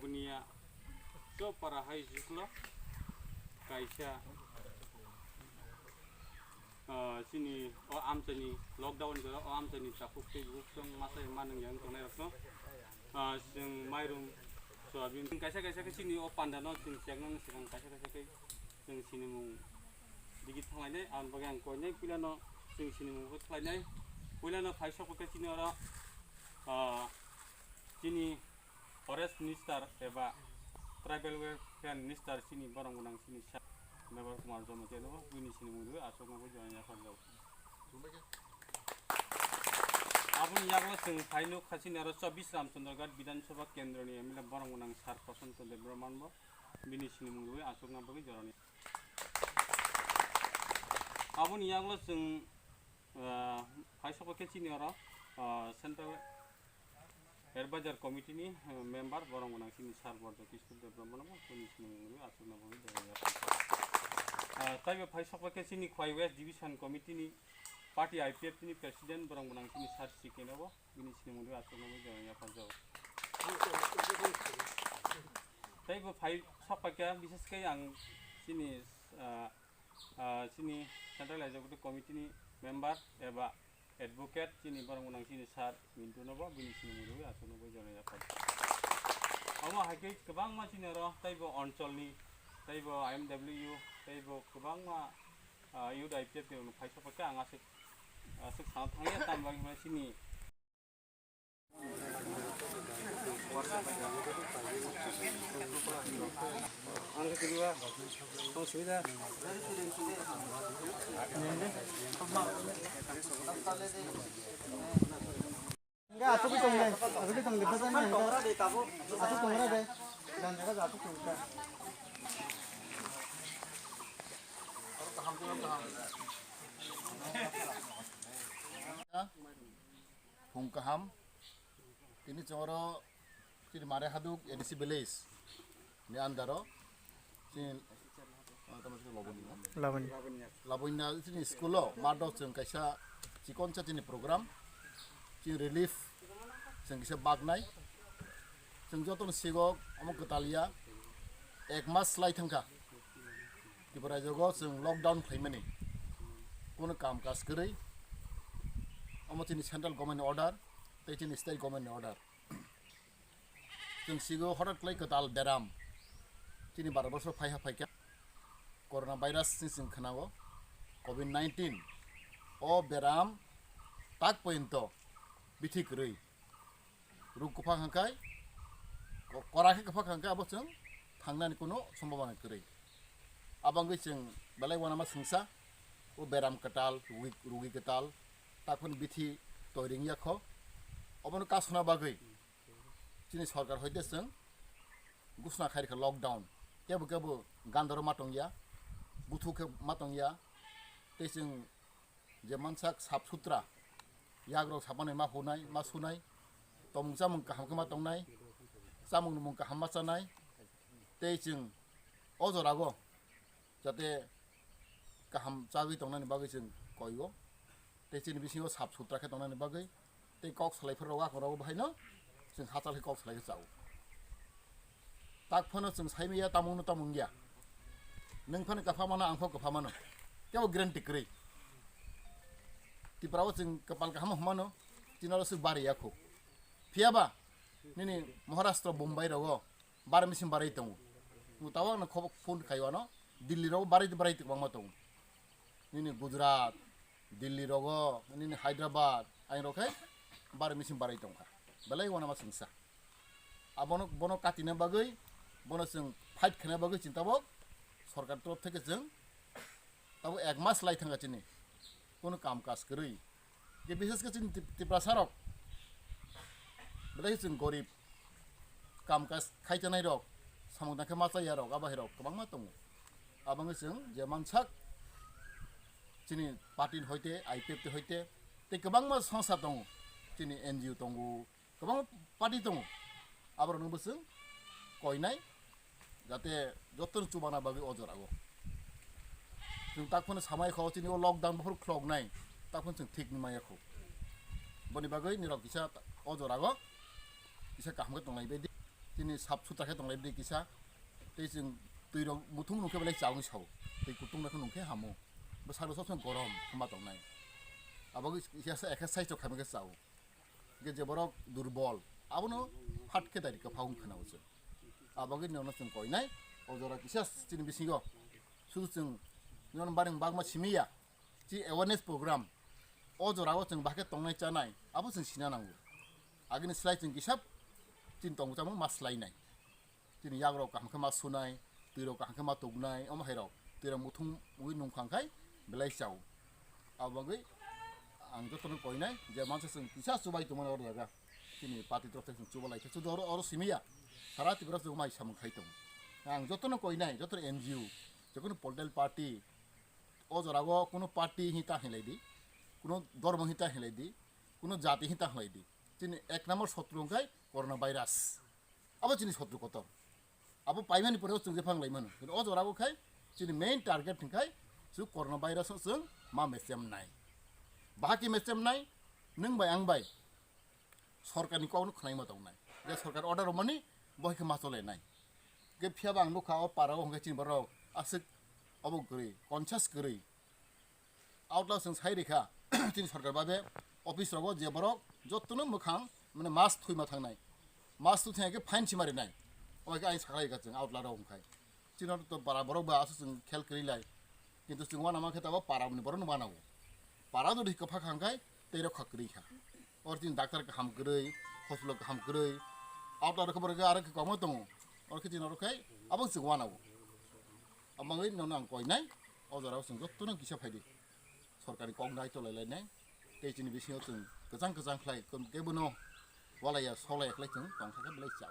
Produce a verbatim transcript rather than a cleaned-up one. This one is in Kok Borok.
Bunia chopara hai juklo kaisa, ah, chini o amchaini lockdown jora o amchaini takhuk tei bukhuk chwng masai manung yang tongnai rokno, ah, chwng mairum soyabin kaisa kaisa khe chini o pandano chwng cheknani swkang kaisa kaisa khe chwng sinimung digi thanglainai. Ang bagwi ang koinai puilano chwng sinimung khlainai. Puilano phai sokpha khe chini oro, ah, chini Forest Minister eba Tribal Welfare Minister chini borok gwnang chini sa Mebar Kumar Jamatia no bini sinimung rwi aswk no bujana yaphar jago. Aboni yago chwng phai nuk kha chini aro chobbish Ramchandra Ghat Bidhan Sabha Kendra ni M L A borok gwnang Sir Prasanto Debbarma bo bini sinimung rwi aswk no bagwi jorani. Aboni yago chwng, ah, phai sokpha khe chini oro, ah, Central Advisor Committee ni, eh, member borok gwnang chini Sir Borjo Kishore Debbarma no chini sinimung rwi aswk no bagwi jorani. Ah, taibo phai sokpha khe chini Khwai West Division Committee ni party I P F T ni President borok gwnang chini Sir C K no bo bini sinimung rwi aswk no bagwi jorani yaphar jago. Taibo phai sokpha khe bises khe ang chini, ah, ah, chini Central Executive Committee ni member eba advocate chini borok gwnang chini Sir Mintu no bo bini sinimung rwi aswk no bagwi jorani yaphar. Omo hai khe kwbangma chini oro taibo onchol ni taibo I M W taibo kwbangma, ah, youth I P F T ni rok phai sokpha khe ang aswk, aswk sana thangya tamo bagwi hwnba chini Phung kaham, tini chwng oro chini Mare Haduk A D C village ni under o chini, ah, tamo chini Laboni no? Laboni. Laboni na chini school o math o chwng kaisa chikon cha chini program, chini relief chwng kisa baknai. Chwng joto ni sigo omo kwtal ya ek mas lai thangkha. Tripura rajyo o chwng lockdown khlaimani, kono kam kaj kwrwi, omo chini central government ni order tei chini state government ni order. Chwng sigo horat khlai kwtal beram chini baro bosor phaiha phaikha, corona virus ni chwng khwnao, covid nineteen o beram tak pointo bithi kwrwi. Ruk kwphang hwnkhe, ko-, kora khe kwphang hwnkhe abo chwng thangnani kuno sombhabana kwrwi. Abo wngwi chwng belai uanama swngsa, o beram kwtal, rugi, rugi kwtal, takhon bithi toiring yakho. Obono kasuna bagwi chini sorkar hoite chwng gusna khairikha lockdown. Kebo kebo gandaro ma tongya, buthu khe ma tongya, tei chwng je mansak sap sutra, yagrok sapanai ma hunai, ma sunai, tomung chamung kaham khe ma tongnai, chamung numung kaham ma chanai, tei chwng o jorao jate kaham chagwi tongnani bagwi chwng koio, tei chini bisingo sap sutra khe tongnani bagwi tei kok salai phuru rogo, akhoro rogo bahaino chwng hachal khe kok salai khe chao. Tak phano chwng sai maya tamungno tamung ya. Nwng phano kwpha mano, ang pho kwpha mano. Kebo guarantee kwrwi. Tripura o chwng kwpal kaham hwnmano, chini oro swk bari ya kho. Phiya ba nini Maharashtra, Bombay rogo bari machine barai tongo. Nwng tabuk ano khobok phone khai wano, Delhi rogo barai barai kwbangma tongo. Nini Gujarat, Delhi rogo, nini Hyderabad, aini rok khe bari machine barai tongkha. Belai uanama swngsa. Abono, bono katina bagwi, bono chwng fight khaina bagwi chini tabuk sorkar torof theke chwng tabuk ek mas lai thangkha chini. Kono kam kaj kwrwi. Je bishesh khe chini Tip-, Tiprasa rok belai chwng gorib. Kam kaj khai chanai rok, samung tang khe ma chaya rok, abo hai rok kwbangma tongo. Abo wngwi chwng je mansak chini party ni hoite, I P F T hoite, tei kwbangma songsa tongo, chini N G O tongo, kwbangma party tongo. Aborokno bo chwng koinai, jate jotono chubana bagwi o jorao. Chwng tak phano samai kho, chini o lockdown buphuru khloknai, tak phano chwng thik ni maya kho. Boni bagwi nirok kisa o jorao kisa kaham khe tonglai bai di. Chini sap sutra khe tonglai di kisa. Tei chwng twi rok muthung nungkhe belai chawng sao. Tei kutung rok nungkhe hamo. Bwsalo sob somoi gorom khama tongnai. Abo kisa exercise rok khamikhe chao. Hingkhe je borok durbol, abono phat khe dairi kwphang khwnao chwng. Abagwi nono chwng koinai, o jora kisa chini bisingo sudu chwng nono baring bagma simi ya, chi awareness program, o jorao chwng bahai khe tongnai chanai, abo chwng sina nango. Agini slai chwng kisa chini tong chamung ma slainai. Chini yagrok kaham khe ma sunai, twirok kaham khe ma tuknai, omo hairok twirok muthung wi nungkhang khai belai chao. Abo bagwi ang jotono koinai je mansa chwng kisa chubai tongmani oro jaga. Chini party torof thai chwng chuba lai khe chudo oro, oro simi ya. Sara Tripura chwng mai samung khai tongo. Ang jotono koinai, jotono N G O, jotono political party, o jorao kuno party hinta hinlai di, kuno dhormo hinta hinlai di, kuno jati hinta hinlai di. Chini ek number sotru wngkhai corona virus. Abo chini sotru kotor. Abo paimani pore chwng jephang lai mano. Kintu o jora o khai chini main target hwnkhe chwng corona virus o chwng ma mechem nai. Bahai khe mechem nai, nwng bai ang bai sorkarni kokno khwnaima tongnai. Je sorkar order romani bo hai khe ma chole nai. Khe phiya ba ang nukha o para o hwnkhe chini borok aswk obo kwrwi, conscious kwrwi. Outlaw chwng sai rikha, chini sorkar babe office rogo je borok jotono mwkhang mane mask thwima thangnai, mask thwi thangya khe fine sima rinai, omo khe aini sakhlai rikha chwng outlaw rok hwnkhai. Chini to para borok ba aswk chwng khel kwrwi lai, kintu chwng uanama khe tabo para ni borok no uanao. Para jodi kwphak hangkhai tei rok kha kwrwi kha. Or chini doctor kaham kwrwi, hospital kaham kwrwi, outlaw rok khe borok khe aro khe kwbangma tongo, or khe chini oro khai abo chwng uanao. Abangwi nono ang koinai, o jorao chwng jotono kisa phaidi. Sorkarni kok nai tolai lainai, tei chini bisingo chwng kwchang kwchang khlai, kebono walai ya, solai ya khlai chwng tong kha khe belai chao.